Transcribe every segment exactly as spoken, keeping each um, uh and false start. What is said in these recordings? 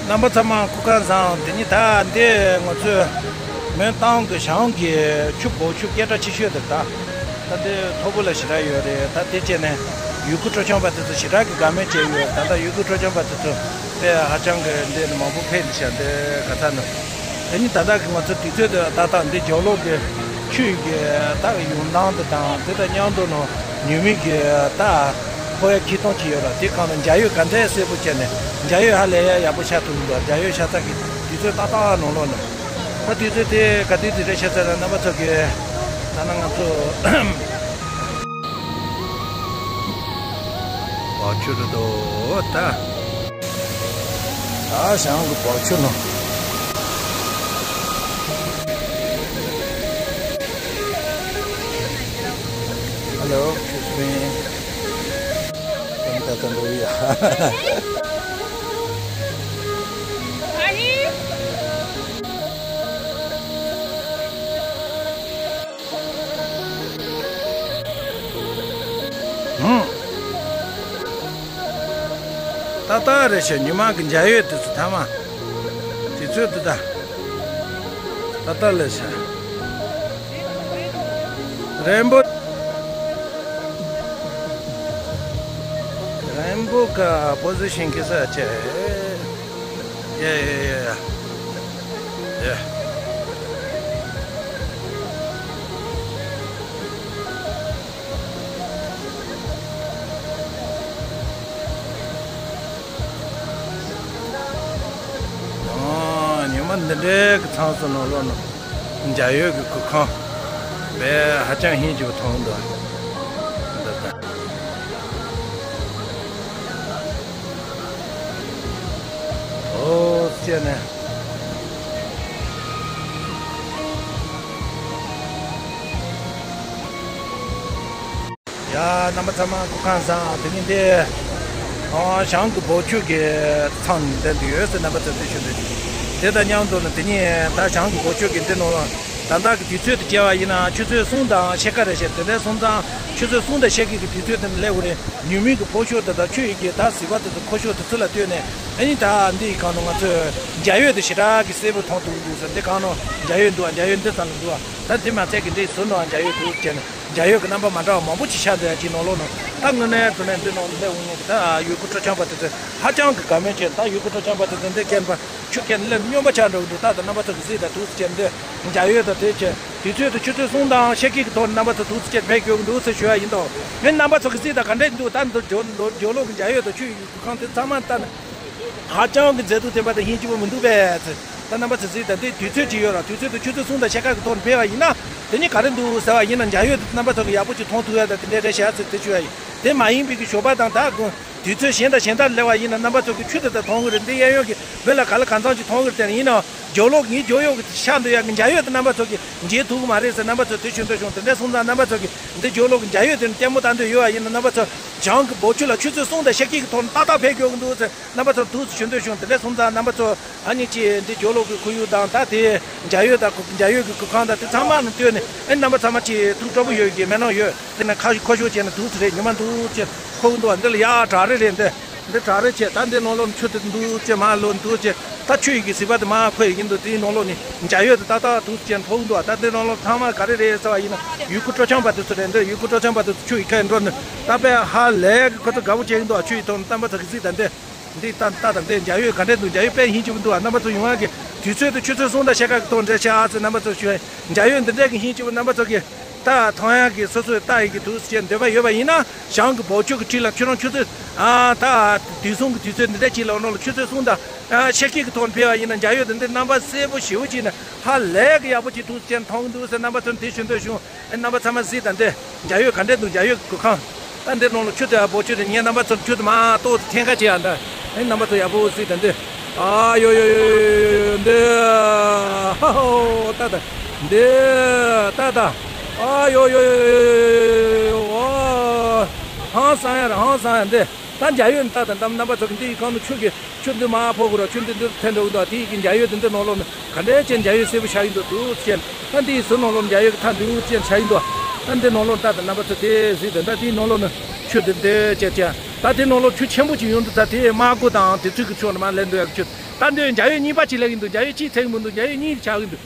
རྣམ་པ་ཚང་མ་སྐུ་ཁམས་བཟང་། དེ་ནི་ད་འདི་ང་ཚོས་མོན་རྟ་དབང་གི་ཞང་གི་ཆུ་བོ་ཆུ་སྐད་གྲགས་ཆེ་ཤོས་དེ་ད་ད་འདི་མཐོ་པོ་ལ་ཞེ་དྲག་ཡོད་རེད། ད་དེ་བྱས་ནས་ཡུལ་སྐོར་སྤྲོ་འཆམ་པ་དེ་ཚོ་ཞེ་དྲག་གི་དགའ་མོས་བྱས་ཡོད། ད་ལྟ་ཡུལ་སྐོར་སྤྲོ་འཆམ་པ་དེ་ཚོ་དཔེ་ཧ་ཅང་གི་འདི་མང་པོ་ཕེབས་འདི་ཤག་འདི་ག་ཚ་ནི། དེ་ནི་ད་ལྟ་གི་ང་ཚོ་དུས་ཚོད་དེ་ད་ལྟ་འདི་ཇོ་ལོག་གི་ཆུ་ཡི་གི་ད་གི་ཡོང་སྟངས་དེ་དང་དེ་དང་མཉམ་དུ་ནང་ཉུལ་མིག་གི་ད་ཕོ་ཡ་ཁྱི་སྟོང་གཅིག་ཡོད་ལ། དེ་གང་ལ་འཇའ་འོད་ག་འདྲས་གསལ་པོ་བྱས་ནས་འཇའ་འོད་ཧ་ལས་ཡ་ཡག་པོ་ཤར་ཐུབ་འདུག་འཇའ་འོད་ཤར་ཚར་གི་དུས་ཚོད་ཏག་ཏག་ནང་ལོགས་ནས། ད་དུས་ཚོད་དེ་ག་དུས་དུས་རེད་ཤར་ཚར་ན་རྣམ་པ་ཚོ་གི་ད་ན་ང་ཚོ་བ་ཆུ་རུ་དོ་ད། ད་ཞང་གི་བ་ཆུ་ནོ། Hello, excuse me. Don't get angry. ཧུམ། ཏག་ཏག་རེད་ཤག་ཉི་མ་གི་འཇའ་འོད་དེ་ཚོ་ཐ་མ། དེ་ཚོད་དུ་ད། ཏག་ཏག་ལས་ཤག་རེན་བོ། རེན་བོ་ག་པོ་ཟི་ཤན་གི་ས་ཆེ། ཡ་ཡ་ཡ་ཡ། ཡ། ཨ། ཉི་མ་འདི་འདྲའི་གི་མཚམས་སུ་ནང་ལོགས་ན་འཇའ་འོད་ཀྱི་གུར་ཁང་དཔེ་ཧ་ཅང་ཧིན་ཅིག་མཐོང་འདུག་འདི་ལྟ། ཨོ་ཟེར་ནས། ཡ། རྣམ་པ་ཚང་མ་སྐུ་ཁམས་བཟང་། དེ་ནི་འདི་ཨ་ཞང་གི་བོ་ཆུ་གི་མཚམས་ནས་བསྡད་འདུག་ཡོད་ཟེར་རྣམ་པ་ཚོ་འདི་ཞུ་འདོད། དེ་དང་མཉམ་དུ་ནི་དེ་ནི་ད་ཞང་གི་བོ་ཆུ་གི་འདི་ནང་ལ་ད་ལྟ་གི་དུས་ཚོད་དུ་བྱས་པ་ཡིན་ན་ཆུ་ཚོད་གསུམ་དང་ཕྱེད་ཀ་རེད་ཤག་དེ་འདྲའི་སོང་ཙང་ཆུ་ཚོད་གསུམ་དང་ཕྱེད་ཀ་གི་དུས་ཚོད་དེ་ནི་སླེབས་དགོས་རེད། ཉུལ་མིག་གི་ཕོ་ཤོག་དེ་དང་ཆུ་ཡི་གི་ད་ཟིལ་པ་དེ་ཚོ་ཁོ་ཤོག་དེ་ཚོ་ལ་ལྟོས་ནས་ཨ་ནི་ད་འདི་གང་ནང་ང་ཚོས་འཇའ་འོད་དེ་ཞེ་དྲག་གི་གསལ་པོ་མཐོང་ཐུབ་འདུག་ཟེར། འདི་གང་ནང་འཇའ་འོད་འདུག་ཨ། འཇའ་འོད་འདི་ཙམ་ལ་འདུག་ཨ། ད་དེ་མ་ཚད་ཀྱི་འདི་ཟུར་ནང་འཇའ་འོད་འདུག་ཅེས་ནས། འཇའ་འོད་ཀྱི་རྣམ་པ་མ་འདྲ་བ་མང་པོ་ཅིག་ཤར་འདུག་ཡ་གཅིག་ནང་ལོགས་ནང་། ད་དངོས་གནས་དྲང་གནས་འདི་ནང་སླེབས་འོང་མཁན་གྱི་ད་ཡུལ་སྐོར་སྤྲོ་འཆམ་པ་དེ་ཚོས་ཧ་ཅང་གི་དགའ་མོས་བྱས། ད་ཡུལ་སྐོར་སྤྲོ་འཆམ་པ་དེ་ཚོ་འདི་སྐྱེལ་པ་ཆུ་སྐྱེལ་སླེབས་སྨྱོན་པ་ཆགས་འགྲོ་གི་འདུག་ད་ད་རྣམ་པ་ཚོ་གི་གཟིགས་དང་འདུག་ཅེས་འདི་འཇའ་འོད་དང་དེ་བྱས་དུས་ཚོད་དུ་ཆུ་ཚོད་གསུམ་དང་ཕྱེད་ཀའི་གི་ཐོག་རྣམ་པ་ཚོ་འདུག་ཅེས་ཕེབས་མགྱོགས་འདུག་ཟེར་ཞུ་ཡ་ཡིན་དོ། ངས་རྣམ་པ་ཚོ་གི་གཟིགས་དང་ག་འདྲས་འདུག་ད་འདི་ཇོ་ཇོ་ལོག་གི་འཇའ་འོད་དང་ཆུ་ཡི་གི་གུར་ཁང་དེ་ཚང་མ་ལྟ་ན། ཧ་ཅང་གི་མཛེས་སྡུག་ལྡན་པ་དང་ཡིན་གཅིག་པ་མི་འདུག་པས་ཟེར། ད་རྣམ་པ་ཚོ་གཟིགས་དང་འདི་དུས་ཚོད་ཅིག་ཡོད་ར། དུས་ཚོད་དུ་ཆུ་ཚོད་གསུམ་དང་ཕྱེད་ཀ་གི་ཐོག་ནས་ཕེབས་པ་ཡིན་ན་དེ་ནི་ག་རེ་འདུག་ཟེར་བ་ཡིན་ན་འཇའ་འོད་དེ་རྣམ་པ་ཚོ་གི་ཡག་པོ་ཅིག་མཐོང་ཐུབ་ཡ་ད་དེ་འདྲའི་རེད་ཤག་ཟེར་དེ་ཞུ་ཡ་ཡིན། དེ་མ་ཡིན་པའི་གི་ཞོགས་པ་དང་ད་དགོང་དུས་ཚོད་གཞན་དང་གཞན་དག་སླེབས་པ་ཡིན་ན་རྣམ་པ་ཚོ་གི་ཆུ་དེ་ད་མཐོང་གི་རེད། འདི་གཡས་གཡོན་གི་བོད་ལ་ག་ལ་གང་འཚམ་ཅིག་མཐོང་གི་རེད། དེ་ཡིན་ན་ཇོ་ལོག་ངའི་ཇོ་ཡོག་གི་ཤར་འདུག་ཡ་གི་འཇའ་འོད་དེ་རྣམ་པ་ཚོ་གི་མཇལ་ཐུབ་གི་མ་རེད་ཟེར་རྣམ་པ་ཚོ་དེ་ཞུ་འདོད་བྱུང་། དེ་འདྲ་སོང་ཙང་རྣམ་པ་ཚོ་གི་འདི་ཇོ་ལོག་གི་འཇའ་འོད་དེ་ནི་ལྟད་མོ་ལྟ་འདོད་ཡོད་པ་ཡིན་ན་རྣམ་པ་ཚོ་བྱང་གི་བོ་ཆུ་ལ་ཆུ་ཚོད་གསུམ་དང་ཕྱེད་ཀའི་གི་ཐོག་ནས་ཏག་ཏག་ཕེབས་མགྱོགས་གི་འདུག་ཟེར། རྣམ་པ་ཚོར་འདུག་ཞུ་འདོད་བྱུང་། དེ་འདྲ་སོང་ཙང་རྣམ་པ་ཚོ་ཨ་ནི་ཅིག་འདི་ཇོ་ལོག་གི་ཁོར་ཡུག་དང་ད་དེ་འཇའ་འོད་དང་འཇའ་འོད་ཀྱི་གུར་ཁང་དང་དེ་ཚང་མ་ནང་ལྟོས་ནས་ཨ་ནི་རྣམ་པ་ཚང་མ་ཅིག་ཐུགས་སྤྲོ་པོ་ཡོད་ཀྱི་མེད་ན་ཡོད། དེ་ནས་ཁ་ཁོ་ཤོག་བྱས་ན་འདུག་ཟེར་རེད། ཉི་མ་འདུག་ཅེས་ཁོ་གི་འདུག་འདི་ལ་ཡ་བྲག་རི་རེད། འདི་འདི་བྲག་རི་བྱས་ད་འདི་ནང་ལོགས་ཆུ་དེ་འདུག་ཅེས་མ་ལོ་འདུག་ཅེས་ད་ཆུ་ཡི་གི་ཟིལ་པ་དེ་མ་ཁོ་ཡི་གི་འདུག་དེའི་ནང་ལོགས་ནས་འཇའ་འོད་དེ་ཏག་ཏག་འདུག་ཅེས་ཕོག་གི་འདུག་ད་འདི་ནང་ལོགས་ཚང་མ་ག་རེ་རེད་ཟེར་བ་ཡིན་ན་ཡུལ་སྐོར་སྤྲོ་འཆམ་པ་དེ་ཚོ་རེད། འདི་ཡུལ་སྐོར་སྤྲོ་འཆམ་པ་དེ་ཚོ་ཆུ་ཡི་ཁ་འགྲོ་ནས་ད་དཔེ་ཧ་ལས་གི་ཁོ་ཚོ་དགའ་པོ་བྱེད་གི་འདུག་ཆུ་ཡི་ཐོག་ནས་རྣམ་པ་ཚོ་གི་གཟིགས་དང་འདི། འདི་ལྟ་ལྟ་དང་འདི་འཇའ་འོད་ག་འདྲས་འདུག་འཇའ་འོད་དཔེ་ཧིན་གྱི་མི་འདུག་ཨ། རྣམ་པ་ཚོ་ཡོང་ཡག་གི་དུས་ཚོད་དུ་ཆུ་ཚོད་གསུམ་དང་ཕྱེད་ཀ་གི་ཐོག་འདྲ་ཆགས་ཨ་ཚེ་རྣམ་པ་ཚོ་ཞུ་ཡ། འཇའ་འོད་འདི་འདྲས་ཀྱི་ཧིན་གྱི་མི་རྣམ་པ་ཚོ་གི་ད་མཐོང་ཡག་གི་སོ་སོའི་ལྟ་ཡི་གི་འདུག་ཅེས་འདོད་པ་ཡོད་པ་ཡིན་ན་ཞང་གི་བོ་ཆུ་གི་འཁྲིས་ལ་ཁྱོད་རང་ཆུ་ཚོད་ཨ་ད་དུས་གསུམ་གི་དུས་ཚོད་འདི་འདྲས་ཅིག་ལ་ནོར་ལ་ཆུ་ཚོད་གསུམ་དང་ཨ་ཕྱེད་ཀའི་གི་ཐོག་ནས་ཕེབས་པ་ཡིན་ན་འཇའ་འོད་འདི་འདྲས་རྣམ་པ་གསལ་པོ་ཞེ་པོ་ཅིག་ནས་ཧ་ལས་གི་ཡག་པོ་ཅིག་འདུག་ཅེས་མཐོང་གི་འདུག་ཟེར་རྣམ་པ་ཚོར་འདི་ཞུ་འདོད་བྱུང་། ཨེ་རྣམ་པ་ཚང་མ་གཟིགས་དང་འདི་འཇའ་འོད་ག་འདྲས་འདུག་འཇའ་འོད་ཀྱི་གུར་ཁང་། ད་འདི་ནང་ལ་ཆུ་དེ་ཨ་བོ་ཆུ་དེ་ངས་རྣམ་པ་ཚོར་ཆུ་དེ་མ་གཏོགས་དེ་འཐེན་ཁ་བྱེད་ཡ་འདྲ། ཨེ་རྣམ་པ་ཚོ་ཡག་པོ་གཟིགས་དང་འདི། ཨ་ཡོ་ཡོ་ཡོ་ཡོ་ཡོ་ཡོ་འདི། ཧ་ཧོ་ད་ད། འདི། ད་ད། ཨ་ཡོ་ཡོ་ཡོ་ཡོ་ཡོ་ཡོ་ཡོ། ཨ། ཧང་སང་ཡ་ར་ཧང་སང་ཡ་འདི། ད་འཇའ་འོད་ད་ད་འདམ་རྣམ་པ་ཚོ་གི་འདི་ཡི་གང་དུ་ཆུ་གི་ཆུ་འདི་མ་ཕོག་གི་ར་ཆུ་འདི་འདིར་འཐེན་འགྲོ་གི་འདུག་དེ་ཡི་གི་འཇའ་འོད་འདི་འདི་ནང་ལོགས་ནས་ག་འདྲས་ཅན་འཇའ་འོད་སེར་པོ་ཤར་གྱི་འདུག་འདུག་ཅན། ད་འདི་ཡི་ཟུར་ནང་ལོགས་ནས་འཇའ་འོད་ཀྱི་མཐའ་འདུག་ཅན་ཤར་གྱི་འདུག་ད་འདི་ནང་ལོགས་ད་ད་རྣམ་པ་ཚོ་དེ་གཟིགས་དང་ད་དེའི་ནང་ལོགས་ནས་ཆུ་འདི་འདི་ཅན་ཅན། ད་དེ་ནང་ལོགས་ཆུ་ཆེན་པོ་ཅིག་ཡོང་འདུག་ད་དེ་དམག་སྒོ་དང་དེ་ཚོ་གི་ཕྱོགས་ནས་མར་ལེན་འགྲོ་ཡག་གི་ཆུ། ད་འདི་འཇའ་ཡོད་གཉིས་པ་ཅིག་སླེབས་ཀྱི་འདུག་འཇའ་ཡོད་གཅིག་ཐེབས་ཀྱི་མི་འདུག་འཇའ་ཡོད་གཉིས་ཆགས་ཀྱི་འདུག་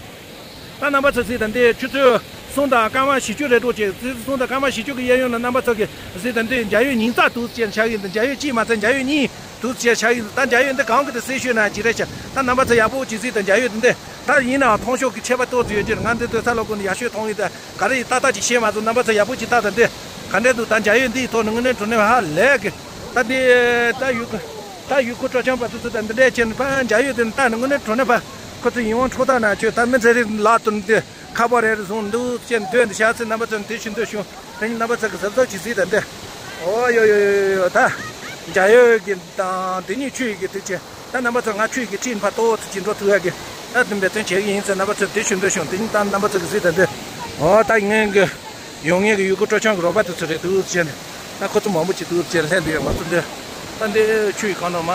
ད་རྣམ་པ་ཚོ་གཟིགས་དང་འདི་ཆུ་ཚོད་གསུམ་དང་སྐར་མ་བཞི་བཅུ་རེད་འགྲོ་ཅིག་ཆུ་ཚོད་གསུམ་དང་སྐར་མ་བཞི་བཅུ་གི་གཡས་གཡོན་ལ་རྣམ་པ་ཚོ་གིས་གཟིགས་དང་འདི་འཇའ་ཡོད་ཉིས་རྩ་འདུག་ཅེས་ཆགས་ཀྱི་འདུག་འཇའ་ཡོད་གཅིག་མ་ཚད་འཇའ་ཡོད་གཉིས་འདུག་ཅེས་ཆགས་ཀྱི་འདུག་ད་འཇའ་ཡོད་འདི་གང་གི་འདི་གཟིགས་ཤོད་ན་ཅི་རེད་ཤག་ད་རྣམ་པ་ཚོ་ཡག་པོ་ཅིག་གཟིགས་དང་འཇའ་ཡོད་འདི་ད་ཡིན་ནའང་མཐོང་ཤོག་གི་ཆད་པ་ཏོག་ཙམ་ཡོད་ཀྱི་རེད། ང་འདི་ལྟོས་ས་ལོག་གོ་ནས་ཡག་ཤོས་མཐོང་ཡོད་ད། ག་རེ་ཡིན་ཏག་ཏག་ཅིག་ཤེས་མ་སོང་། རྣམ་པ་ཚོ་ཡག་པོ་ཅིག་ལྟ་དང་འདི་ག་འདྲས་འདུག་ད་འཇའ་ཡོད་འདི་ཡི་ཐོག་ནས་དངོས་གནས་དྲང་གནས་ཧ་ལས་གི་ད་འདི་ད་ཡུལ་ད་ཡུལ་སྐོར་སྤྲོ་འཆམ་པ་དེ་ཚོ་དང་འདི་འདྲས་བྱས་ནས་ཕ་འཇའ་ཡོད་དེ་ནི་ལྟ་ནས་དངོས་གནས་དྲང་གནས་ཕ་ཁོ་ཚོ་ཡིད་དབང་འཕྲོག་ཐབས་ན་ཆོས་ད་མི་ཚེ་རིང་ལག་ཏུ་འདི་ཁ་པར་རེ་རེ་བཟུང་འདུག་ཅེས་འདོད་འདི་ཤ་ཚའི་རྣམ་པ་ཚོ་འདི་ཞུ་འདོད་བྱུང་། དེ་ནི་རྣམ་པ་ཚོ་གི་གཟབ་གཟབ་ཅིག་གཟིགས་དང་འདི། ཨོ་ཡོ་ཡོ་ཡོ་ཡོ་ཡོ་ད་འཇའ་ཡོད་ཀྱི་དང་དེ་ཉིད་ཆུ་ཡི་གི་དེ་ཅེ། ད་རྣམ་པ་ཚོ་ང་ཆུ་ཡི་གི་ཁྲིད་ཕར་ཏོག་ཙམ་ཅིག་འགྲོ་ཐུབ་ཡ་གི་ད་དུམ་འབད་བརྩོན་བྱེད་ཀྱི་ཡིན་ཟེར་རྣམ་པ་ཚོ་དེ་ཞུ་འདོད་བྱུང་། དེ་ཉིད་ད་རྣམ་པ་ཚོ་གི་གཟིགས་དང་འདི། ཨོ་ད་ངའི་གི་ཡོང་ངེས་ཀྱི་ཡུལ་སྐོར་སྤྲོ་འཆམ་གྱི་རོགས་པ་དེ་ཚོ་རེད་འདུག་ཟེར་ནས། ད་ཁོ་ཚོ་མང་པོ་ཅིག་འདུག་ཟེར་ལྷན་དུ་ཡོད་མ་ཚོ་འདི། ད་འདི་ཆུ་ཡི་གང་དུ་མ་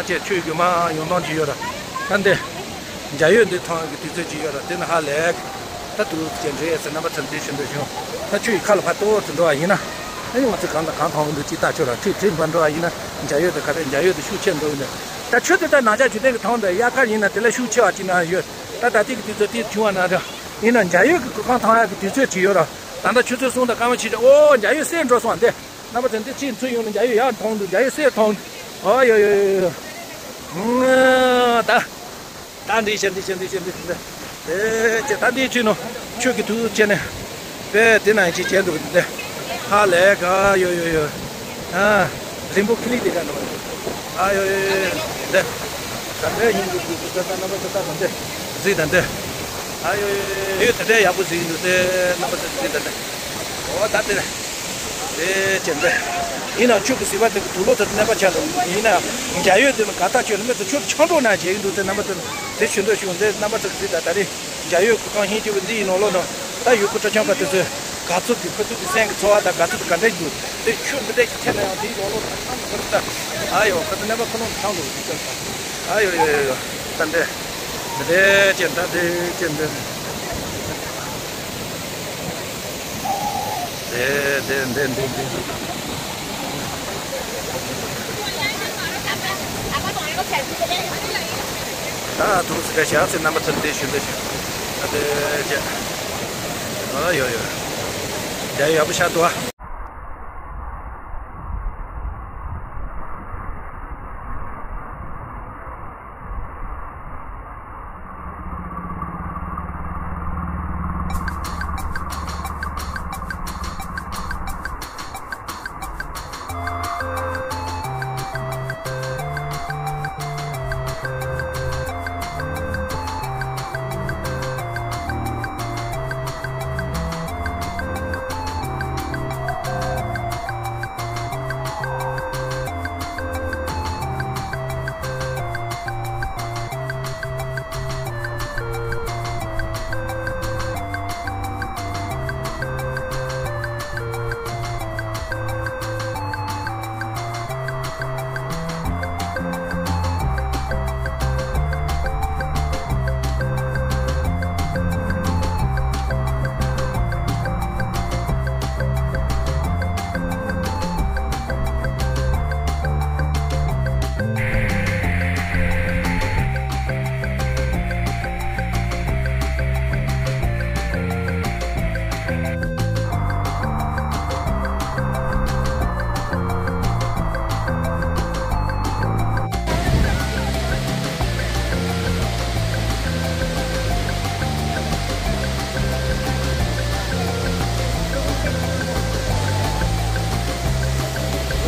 བྱས་ཆུ་ཡི་གི་མ་ཡོང་སྟངས་ཅིག་ཡོད་ར། ད་འདི་འཇའ་ཡོད་འདི་མཐོང་གི་དུས་ཚོད་ཅིག་ཡོད་ར། དེ་ནི་ཧ་ལས་ད་འདུག་ཟེར་འདྲེ་ཟེར་རྣམ་པ་ཚོ་འདི་ཞུ་འདོད་བྱུང་། ད་ཆུ་ཡི་ཁ་ལ་ཕར་ཏོག་ཙམ་འགྲོ་བ་ཡིན་ན། ཨ་ནི་ང་ཚོ་གང་དང་གང་མཐོང་གི་འདུག་ཅིག་ལྟ་ཆོག་ར། ཁྲིད་ཁྲིད་འབའ་འགྲོ་བ་ཡིན་ན་འཇའ་ཡོད་དེ་ག་རེ་འཇའ་ཡོད་དེ་ཤུགས་ཆེ་འགྲོ་གི་འདུག་ད་ཆུ་དེ་ད་ནང་ཆ་ཇུ་ཏན་གི་མཐོང་དུ་དབྱར་ཁ་ཡིན་ན་དེ་ལ་ཤུགས་ཆེ་བ་ཅིག་ན་ཡོད། ད་ད་ལྟའི་གི་དུས་ཚོད་དེ་བྱུང་བ་ན་ར། ཡིན་ན་འཇའ་ཡོད་ཀྱི་གོ་སྐབས་མཐོང་ཡག་གི་དུས་ཚོད་ཅིག་ཡོད་ར། ད་ལྟ་ཆུ་ཚོད་གསུམ་དང་སྐར་མ་ཕྱེད་ཀ་ཨོ་འཇའ་ཡོད་སད་འགྲོ་སོང་དེ། རྣམ་པ་ཚོ་འདི་ཕྱིན་ཚུར་ཡོང་ནས་འཇའ་ཡོད་ཡར་མཐོང་འདུག་འཇའ་ཡོད་སད་མཐོང་འདུག་ཨོ་ཡོད་ཡོད་ཡོད་ཡོད། ཨང་ད། ད་འདི་བྱས་འདི་བྱས་འདི་བྱས་འདི་བྱས་འདི། ཨེ་ཅེ་ད་འདི་ཆུ་ནོ། ཆུ་གི་དུས་བྱས་ནས། པས་དེ་ན་ཅི་བྱས་འདུག་འདི། ཧ་ལས་ག་ཡོད་ཡོད་ཡོད། ཨ། རིན་པོ་ཁི་ལི་དེ་ག་ནོ། ཨ་ཡོད་ཡོད་ཡོད་ཡོད། འདི། ད་འདྲ་ཡིན་འདུག་འདུག་འདུག་ད་ད་ན་པ་ད་ད་ད་འདི། གཟིགས་ད་འདི། ཨ་ཡོད་ཡོད་ཡོད་ཡོད། ད་འདྲ་ཡག་པོ་གཟིགས་འདུག་དེ་ན་པ་ད་གཟིགས་ད་འདི། ཨོ་ད་དེ་རེད། དེ་ཅན་དེ། ཡིན་ནའང་ཆུ་གི་ཟིལ་པ་དེ་གི་དུག་ལོག་དེ་གནས་པ་ཆགས་འདུག་ཡིན་ནའང་འཇའ་ཡོད་དེ་ནི་ག་ད་ཆོད་ནི་མེད་དུ་ཆུ་ཆང་འགྲོ་ན་བྱེད་ཀྱི་འདུག་དེ་རྣམ་པ་ཚོ་དེ་ཞུ་འདོད་བྱུང་། དེ་རྣམ་པ་ཚོ་གི་གཟིགས་དང་ད་རེས་འཇའ་ཡོད་གི་གང་ཤེས་ཀྱི་འདི་ཡིན་ནོ་ལོ་ནོ། ད་ཡུལ་སྐོར་སྤྲོ་འཆམ་པ་དེ་ཚོས་དགའ་ཚོར་གི་ཁོ་ཚོ་གི་སེམས་ཀྱི་ཚོར་བ་དང་དགའ་ཚོར་དེ་ག་འདྲ་འདུག་དེ་ཆུ་འདི་འདྲ་ཞིག་ཐེབས་ན་ཡང་དེའི་ཡོང་ལོ་ད་ཆང་འགྲོ་ད། ཨ་ཡོ་ཁོ་ཚོ་གནས་པ་ཁོ་ལོང་ཆང་འགྲོ་གི་ཆང་ད། ཨ་ཡོ་ཡོ་ཡོ་ཡོ། ད་འདྲ། འདྲ་ཅན་ད་འདྲ་ཅན་འདྲ། དེ་དེ་འདི་འདི་འདི། ད་དུང་སི་ཀ་ཞག་ཚེ་རྣམ་པ་ཚོར་འདི་ཞུ་འདི་ཞུ། ཨ་དེ་ཅེ། ཨ་ཡོ་ཡོ། རྒྱ་ཡོ་ཡག་པོ་ཤ་དུ་ཨ།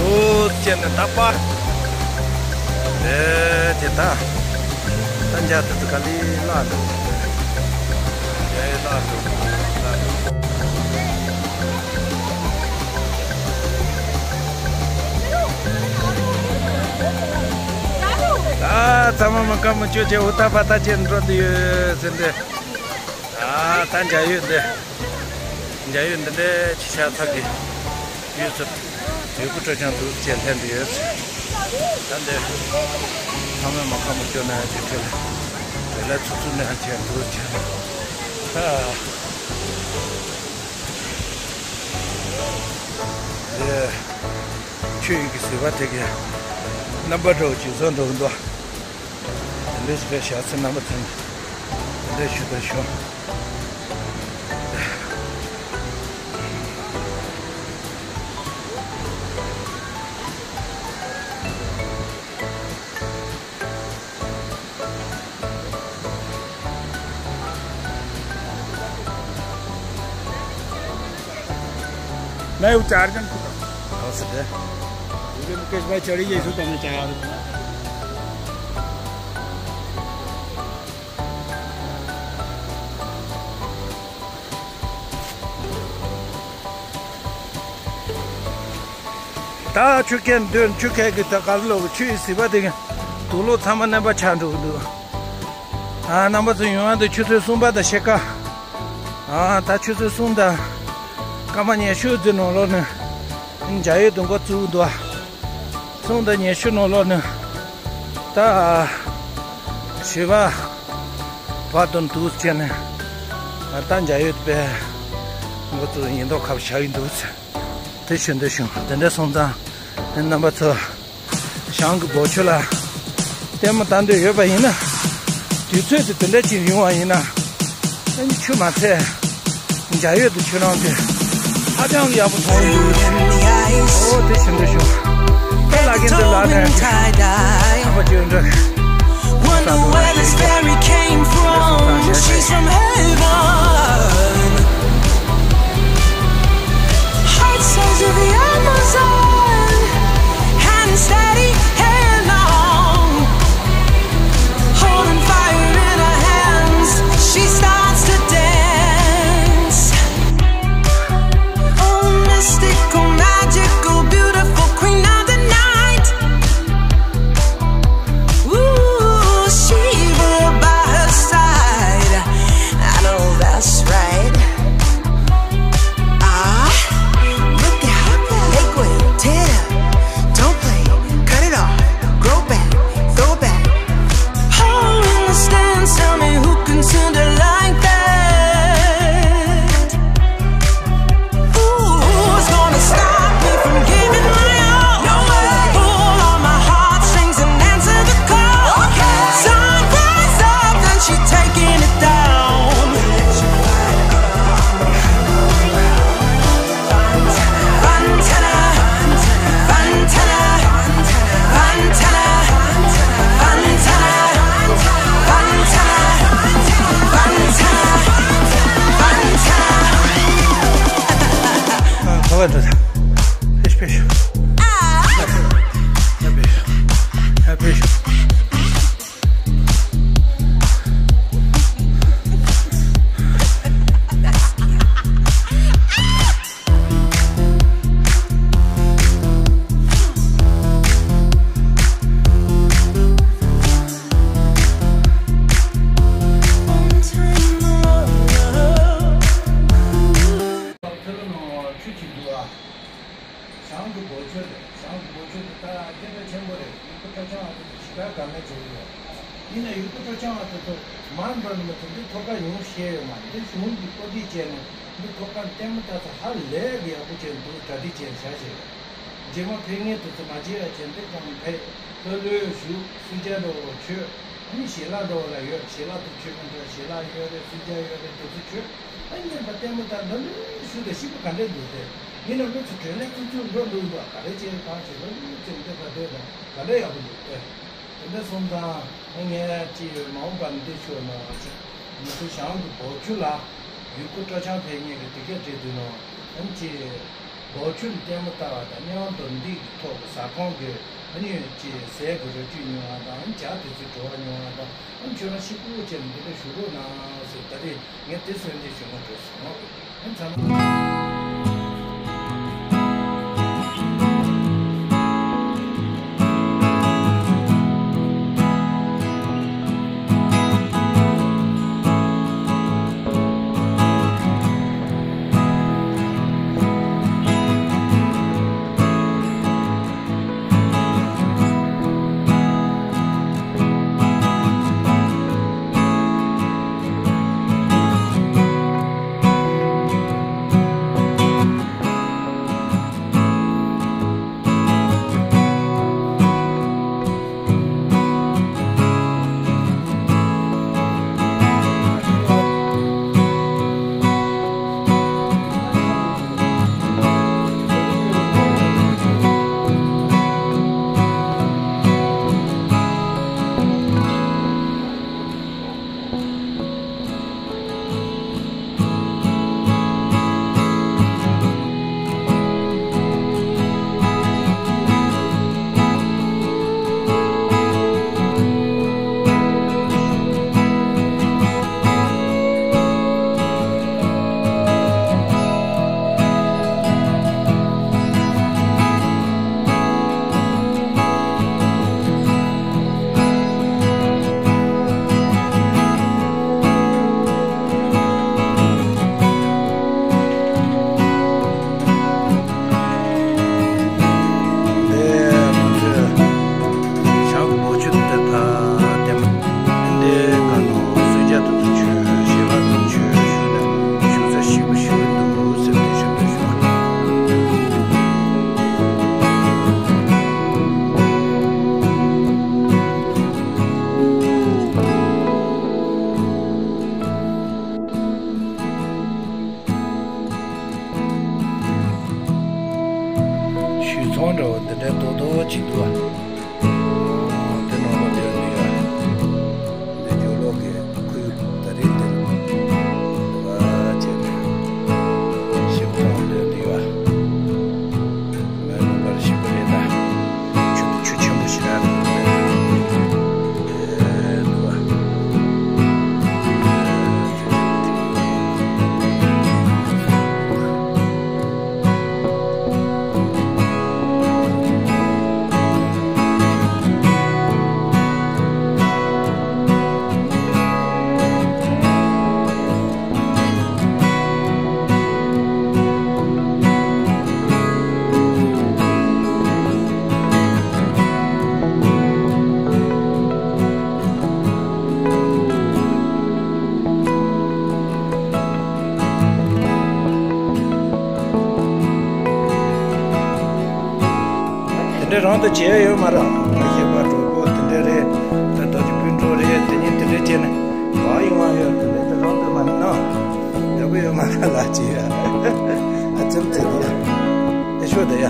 ཨོ་ཅེ་ནི་ད་པ། ཨེ་དེ་ད། ད་འཇའ་དེ་ཚོ་ག་ལེ་ལ་འགྲོ། ཨེ་ལ་འགྲོ། ལ་འགྲོ། ད་ཚང་མ་མ་ཀ་མ་ཅོ་ཅེ་འུ་ད་པ་ད་ཅེ་འགྲོ་དུ་ཡོད་ཟེར་འདི། ཨ་ད་འཇའ་ཡོད་འདི། འཇའ་ཡོད་འདི་འདྲའི་ཆེ་ཤ་ཚ་གི་ཡོད་ཚུལ། ཡོད་གུ་སྤྲོ་ཆང་འདུག་ཅེས་ལྷན་དུ་ཡོད། ད་འདི་ཚང་མས་མ་ཁ་མ་སྐྱོ་ན་ཅི་ཁེལ། དེ་ལ་ཚུགས་ཚུགས་ནས་ཧ་ཅང་འདུག་ཅེས། ད་འདི་ཆུ་ཡི་གི་ཟིལ་པ་དེ་གི་རྣམ་པ་འདྲ་བོ་ཅིག་བཟོ་འདུག་འདུག་འདི་ཞིག་ག་ཞག་ཚེ་རྣམ་པ་ཚོ་འདི་འདྲ་ཞུ་དང་ཞུ། नहीं, वो चार्जर को तो। हो सकता है। मुझे मुकेश भाई चढ़ी जैसे तो मैं चाह रहा हूँ। ད་ཆུ་ཁའི་མདུན་ཆུ་ཁའི་གི་ད་ག་ལོག་ཆུ་ཡི་ཟིལ་པ་དེ་གི་དུག་ལོག་ཚང་མ་མནན་པ་ཆགས་འགྲོ་གི་འདུག་ཨ་རྣམ་པ་ཚོ་ཡོང་ཡ་འདུག་ཆུ་ཚོད་གསུམ་པ་དང་ཕྱེད་ཀ་ཨ་ད་ཆུ་ཚོད་གསུམ་དང་སྐར་མ་ཉི་ཤུ་ཙམ་ནང་ལོགས་ནས་འཇའ་འོད་དུ་འགོ་བཙུགས་འདུག་གསུམ་དང་ཉི་ཤུ་ནང་ལོགས་ནས་ད་བཞི་པ་བར་དུ་འདུག་བྱས་ནས་ད་འཇའ་འོད་པས་འགོ་བཙུགས་ཡིན་མདོག་ཁ་པོ་ཆགས་ཀྱི་འདུག་དེ་ཞུ་འདོད་བྱུང་། དེ་འདྲ་སོང་ཙང་རྣམ་པ་ཚོ་ཞང་གི་བོ་ཆུ་ལ་ལྟད་མོ་ལྟ་འདོད་ཡོད་པ་ཡིན་ན། དུས་ཚོད་དེ་དེ་འདྲ་ཅིག་ཡོང་བ་ཡིན་ན། ཨ་ནི་ཆུ་མ་ཚད་འཇའ་འོད་དེ་ཁྱོད་རང་དེ་ཧ་ཅང་གི་ཡག་པོ་མཐོང་གི་འདུག་ཨོ་དེ་ཞུ་འདོད་བྱུང་། དེ་ལ་རྒན་དེ་ལ་ནས་ཁ་པ་ཅིག་འདྲ། Wonder where this fairy came from. She's from heaven. Heart size of the Amazon. Hand steady, hair long. Holding fire in her hands. She starts to dance. Oh, mystical, magical, beautiful queen of the night. Ooh, Shiva by her side. I know that's right. Ah, look at her. Make way, tear it up. Don't play, cut it off. Grow back, throw back. Who in the stands? Tell me who can send her like that? Who's gonna stop me from giving my all? No way. Pull on my heartstrings and answer the call. Okay. Sun rise up, then she taking it down. Fun tenor, fun tenor, fun tenor, fun tenor, fun tenor, fun tenor. ཁོ་བ་འདུག་ཕེཤ་ཕེཤ། ཧ་ཕེཤ། ཧ་ཕེཤ། ཐུ་ལུ་ནང་ཆུ་གཅིག་འདུག་ཨ། ཞང་གི་བོ་ཆུ་རེད། ཞང་གི་བོ་ཆུ་དེ་ད་སྐད་གྲགས་ཆེན་པོ་རེད། ཡུལ་སྐོར་སྤྲོ་འཆམ་བ་དེ་ཞེ་དྲག་དགའ་མོས་བྱེད་ཀྱི་ཡོད། ཡིན་ན་ཡུལ་སྐོར་སྤྲོ་འཆམ་བ་དེ་ཚོ་མང་དྲགས་ནས་མ་ཚོ་འདི་ཐོག་ཁ་ཡོང་ཤེས་ཡོད་མ་རེད། འདི་གཞུང་གི་བཀོད་སྒྲིག་བྱས་ནས་འདི་ཐོག་ཁ་ལྟད་མོ་ལྟ་ས་ཧ་ལས་གི་ཡག་པོ་བྱས་འདུག་གྲ་སྒྲིག་བྱས་བཞག་བྱས་ཡོད། རྗེས་མ་ཕེབས་མཁན་དེ་ཚོ་མ་བརྗེད་ཡ་བྱས་འདི་གང་ཕེབས་ལྷོད་ལྷོད་བཞུགས། སུ་ཇཱ་འགྲོ་བ་ཆོས། ཨ་ནི་ཞལ་ལག་འགྲོ་བ་ལ་ཡོད། ཞལ་ལག་དེ་ཆོས་མི་འགྲོ། ཞལ་ལག་ཡོད་རེད། སུ་ཇཱ་ཡོད་རེད། དེ་ཚོ་ཆོས། ཨ་ནི་ད་ལྟད་མོ་ལྟ་ལྷོད་ལྷོད་བཞུགས་དང་ཤི་པོ་ག་འདྲས་འདུག་སྟེ། ཡིན་ནའང་ལྷོད་ཚུར་དྲན་ལས་ཚུར་ཚུར་འགྲོ་འདུག་འདུག་ག་རེ་བྱས་གང་བྱས་ལྷོད་ལྷོད་ཚུར་འདི་ག་འདོད་དང་ག་འདྲས་ཡག་པོ་འདུག་སྟེ། དེ་འདྲ་སོང་ཙང་ངས་ཅིག་མ་འོངས་པར་འདི་ཞུ་གནང་བ་ཅིག་ང་ཚོ་ཞང་གི་བོ་ཆུ་ལ་ཡུལ་སྐོར་སྤྲོ་འཆམ་ཕེབས་མཁན་གྱི་དེ་གས་བྲིས་འདུག་ནོ། ཨ་ནི་ཅིག་བོ་ཆུ་ལ་ལྟད་མོ་ལྟ་བ་དང་དམྱལ་བ་མདོར་བསྡུས་ཀྱི་ཐོག་གི་ཟ་ཁང་གི་ཨ་ནི་ཅིག་ཟས་ཀྱི་རོ་བཅུད་ཉོ་བ་དང་ཨ་ནི་ཇ་དེ་ཚོའི་བྲོ་བ་ཉོ་བ་དང་ཨ་ནི་ཁྱོད་རང་ཤི་ཁུག་ཅིག་ལ་འདི་འདྲ་ཞུ་རོགས་གནང་ཟེར། ད་རེས་ངས་དེ་གསོལ་འདེབས་ཞུ་མ་འགྲོ་སོང་། ཨ་ནི་ཚང་མ། རང་དུ་བྱས་ཡོད་མ་རེད། མ་ཤེས་པ་གྲོགས་པོ་དེ་འདྲ་རེད། ད་ལྟ་གི་སྤུན་གྲོགས་རེད། དེ་ཉིད་དེ་འདྲ་བྱས་ནས་གང་ཡོང་བ་ཡོད། དེ་འདྲ་དེ་རང་དུ་མ་ནི་ན་ཡག་པོ་ཡོད་མ་རེད་ལ། ཅི་ཡ། ཨ་ཙམ་ཙམ་ཡ། ཨེ་ཤོ་ད་ཡ།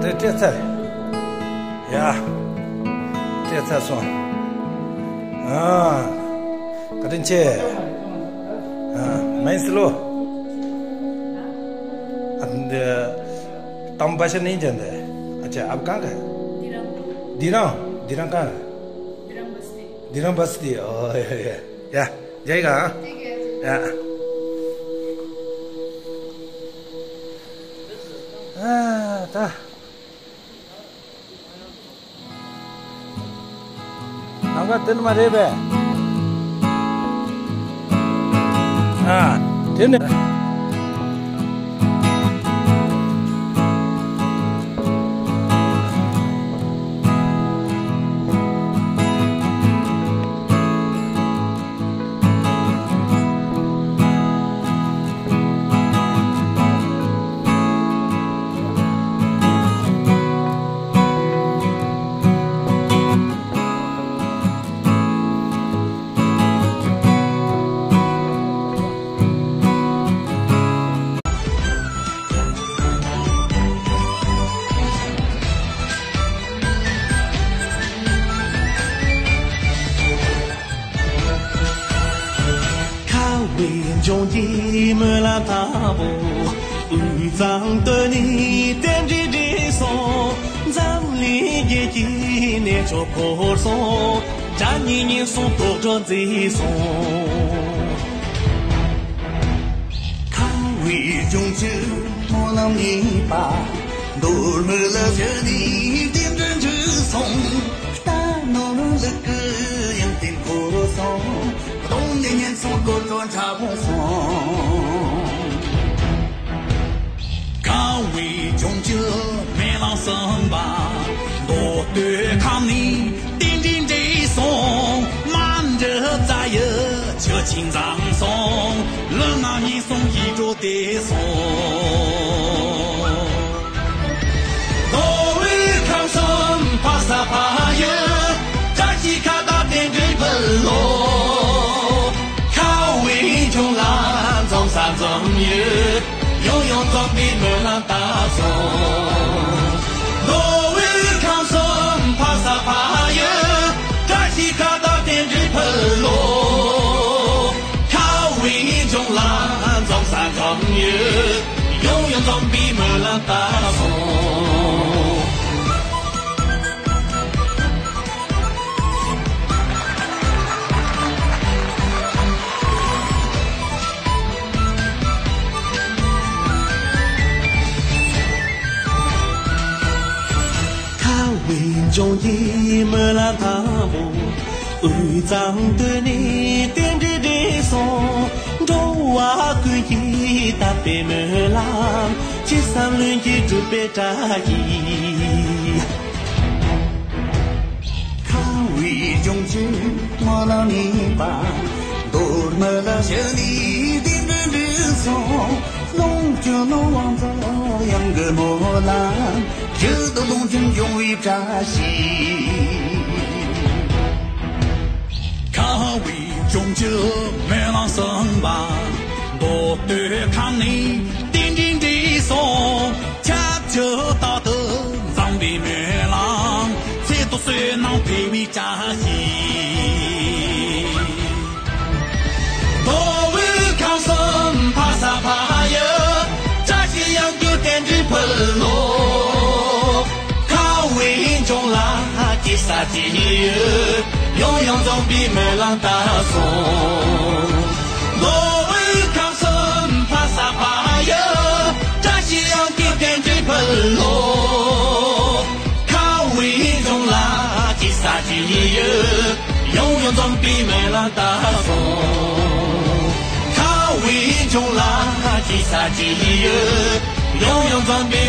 འདི་སྤྲད་ཚར། ཡ། སྤྲད་ཚར་སོང་། ཨ། བཀའ་དྲིན་ཆེ། ཨ། མེན་སི་ལོ། ཨ། འདི། དམ་པ་ཤ་ནིང་ཅན་དེ། ཨ་ཅེ་ཨབ་གང་ག་དི་རང་། དི་རང་། དི་རང་གང་། དི་རང་བ་སི་ཏི། ཨོ་ཡ་ཡ། ཡ། ཇའི་ག་ཨ། ཡ། ཨ་ད། ནམ་མཁའ་དེ་ནི་མ་རེད་པས། ཨ། དེ་ནི། ཁ་བའི་ལྗོངས་ཀྱི་སྨོན་ལམ་དང་པོ། དབུས་གཙང་སྟོད་ནས་རྟེན་འབྲེལ་འགྲིག་སོང་། འཛམ་གླིང་རྒྱལ་གྱི་གནས་མཆོག་བོར་སོང་། དགྲ་གཉེན་ཉེན་སོང་དོག་སྒྲོན་མཛེས་སོང་། ཁ་བའི་ལྗོངས་ཀྱི་སྨོན་ལམ་གཉིས་པ། མདོ་སྨད་ལ་བཞུགས་ནས་རྟེན་འབྲེལ་འགྲིག་སོང་། རྟ་ནོར་ལུག་གི་ཡོན་ཏན་བོར་སོང་། གདོང་ནས་ཉེན་སོང་དོག་སྒྲོན་འཁྲབ་སོང་། ཁ་བའི་ལྗོངས་ཀྱི་སྨོན་ལམ་གསུམ་པ། མདོ་སྟོད་ཁམས་ནས་རྟེན་འབྲེལ་འགྲིག་སོང་། མ་འདྲི་རྩ་ཡི་ཆུ་ཆེན་འཛོམས་སོང་། ལུས་ངག་ཉེན་སོང་ཡིད་འགྲོ་བདེ་སོང་། མདོ་དབུས་ཁམས་གསུམ་ཕ་ས་ཕ་ཡུལ། བཀྲ་ཤིས་ཁ་བརྡ་རྟེན་འབྲེལ་ཕུལ་ལོ། ཁ་བའི་ལྗོངས་ལ་འཛོམས་ས་འཛོམས་ཡུལ། ཡང་ཡང་འཛོམས་པའི་སྨོན་ལམ་བཏབ་སོང་། མདོ་དབུས་ཁམས་གསུམ་ཕ་ས་ཕ་ཡུལ། བཀྲ་ཤིས་ཁ་བརྡ་རྟེན་འབྲེལ་ཕུལ་ལོ། ཁ་བའི་ལྗོངས་ལ་འཛོམས་ས་འཛོམས་ཡུལ། ཡང་ཡང་འཛོམས་པའི་སྨོན་ལམ་བཏབ་སོང་། ཁ་བའི་ལྗོངས་ཀྱི་སྨོན་ལམ་དང་པོ། དབུས་གཙང་སྟོད་ནས་རྟེན་འབྲེལ་འགྲིག་སོང་། འགྲོ་བ་ཀུན་གྱི་དད་པའི་སྨོན་ལམ། ཅི་བསམ་ལྷུན་གྱིས་འགྲུབ་པའི་བཀྲ་ཤིས། ཁ་བའི་ལྗོངས་ཀྱི་སྨོན་ལམ་གཉིས་པ། མདོ་སྨད་ལ་བཞུགས་ནས་རྟེན་འབྲེལ་འགྲིག་སོང་། ལོངས་སྤྱོད་ནོར་དབང་འཛོམས་ཡང་གི་སྨོན་ལམ། ཡུལ་དུ་ལོངས་སྤྱོད་འབྱུང་བའི་བཀྲ་ཤིས། ཁ་བའི་ལྗོངས་ཀྱི་སྨོན་ལམ་གསུམ་པ། མདོ་སྟོད་ཁམས་ནས་རྟེན་འབྲེལ་འགྲིག་སོང་། ཁྱབ་བྱ་རྟག་ཏུ་འཛོམས་པའི་སྨོན་ལམ། ཚེ་ཐུགས་བསོད་ནམས་འཕེལ་བའི་བཀྲ་ཤིས། མདོ་དབུས་ཁམས་གསུམ་ཕ་ས་ཕ་ཡུལ། བཀྲ་ཤིས་ཡང་གི་རྟེན་འབྲེལ་ཕུལ་ལོ། ཁ་བའི་ལྗོངས་ལ་སྐྱིད་ས་སྐྱིད་ཡུལ། ཡང་ཡང་འཛོམས་པའི་སྨོན་ལམ་བཏབ་སོང་། མདོ་དབུས་ཁམས་གསུམ་ཕ་ས་ཕ་ཡུལ། བཀྲ་ཤིས་ཡང་གི་རྟེན་འབྲེལ་ཕུལ་ལོ། ཁ་བའི་ལྗོངས་ལ་སྐྱིད་ས་སྐྱིད་ཡུལ། ཡང་ཡང་འཛོམས་པའི་སྨོན་ལམ་བཏབ་སོང་། ཁ་བའི་ལྗོངས་ལ་སྐྱིད་ས་སྐྱིད་ཡུལ། ཡང་ཡང་འཛོམས་པའི་